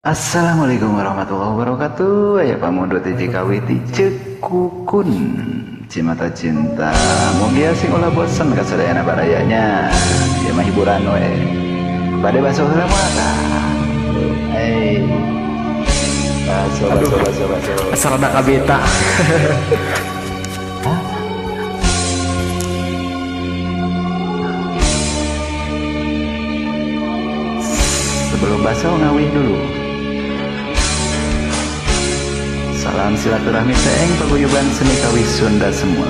Assalamualaikum warahmatullahi wabarakatuh. Aya pamundut TJKW ti Cekukun Cimata Cinta. Mugia sing ulah bosen kasadayana barayanya. Ieu mah hiburan we. Bade baso heula mah tah. Hey. Baso baso baso baso. Sarada kabeta. Sebelum baso ngawih dulu. Salam silaturahmi teeng paguyuban seni kawih Sunda semua.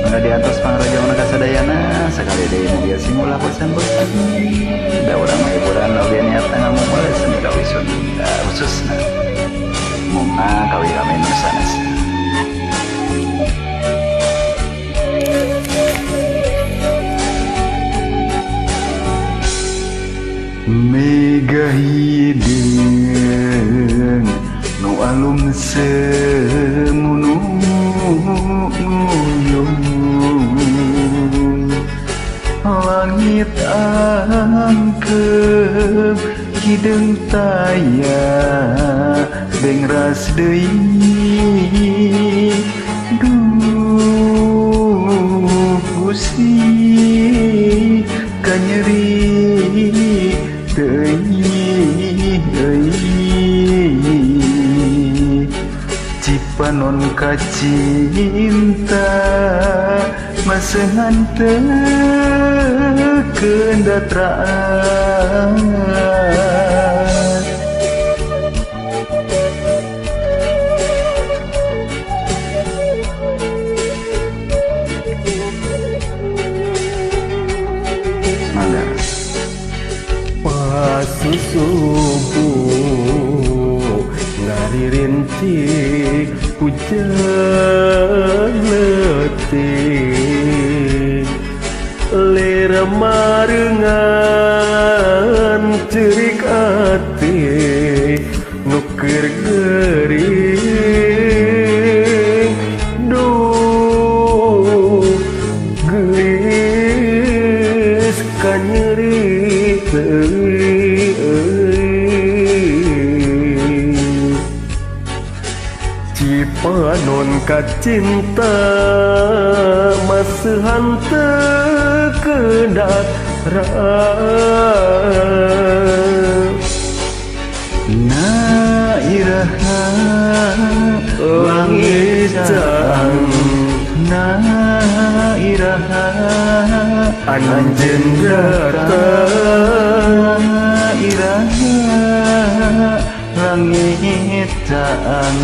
Mangga diantos pangrojongna kasadayana sakali deui mugia sing ulah bosan-bosan. Da urang mah hiburan oge niat ngamumule seni kawih Sunda khususna mumna kawih rame nu sanes. Mega hideung nu alum semunu nguyung langit angkeub hideung taya bengras deui duh Gusti kanyeri Cipanon kacinta masengan teu kendatraan. Subuh ngaririntik hujan letik lir marengan cerik ati nu keur gering duh geulis kanyeri Cipanon kacinta maseuhan teu kendaraan. Na iraha langit caang, na iraha anjeun datang, na iraha langit caang,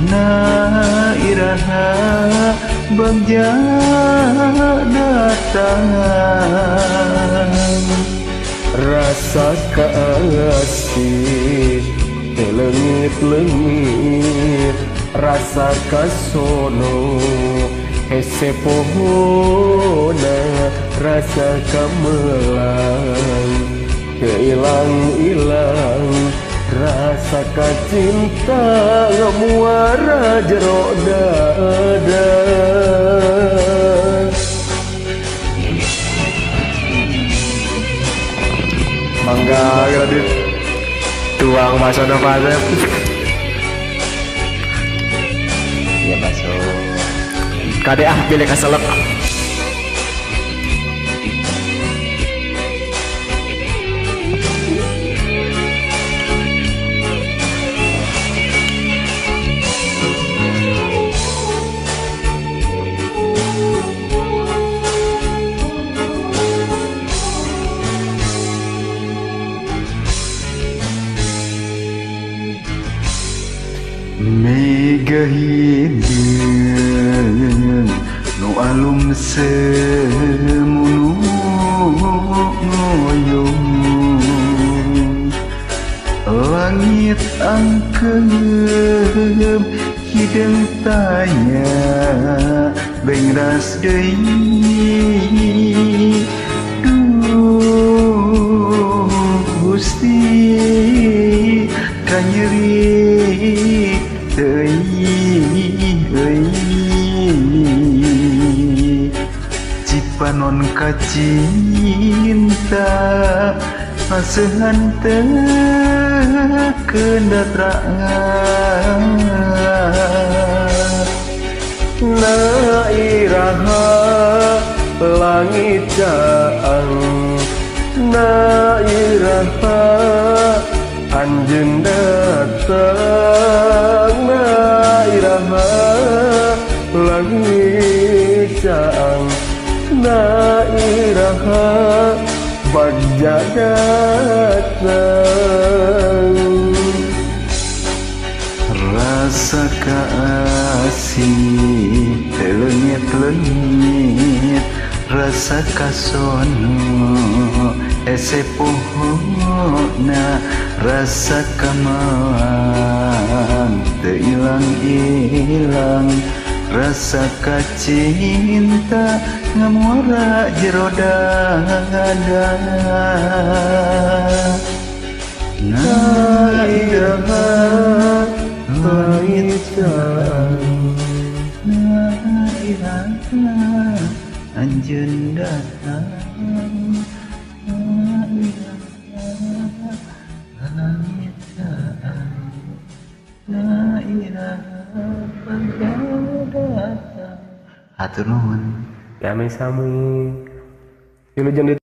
na iraha bagja datang. Rasa kasih leungit-leungit, rasa kasono hese pohona, rasa kamelang keilang-ilang, rasa kacinta muara jero dada. Mangga kredit tuang baso na Pak. Ya baso. Kade ah pilih kaselek. Mega hideung nu alum semunu nguyung langit angkeub hideung taya bengras deui duh Gusti kanyeri kacinta maseuhan teu kendatrangan. Na iraha langit caang, na iraha anjeun datang, na iraha langit caang, na iraha bagja datang. Rasa kasih leungit-leungit, rasa kasono ese pohona, rasa kameang teu ilang-ilang, rasa kacinta ngamuara jero dada. Na iraha langit caang, na iraha anjeun datang, na iraha langit caang, na iraha bagja datang. Hatur nuhun. Sami-sami. Wilujeng.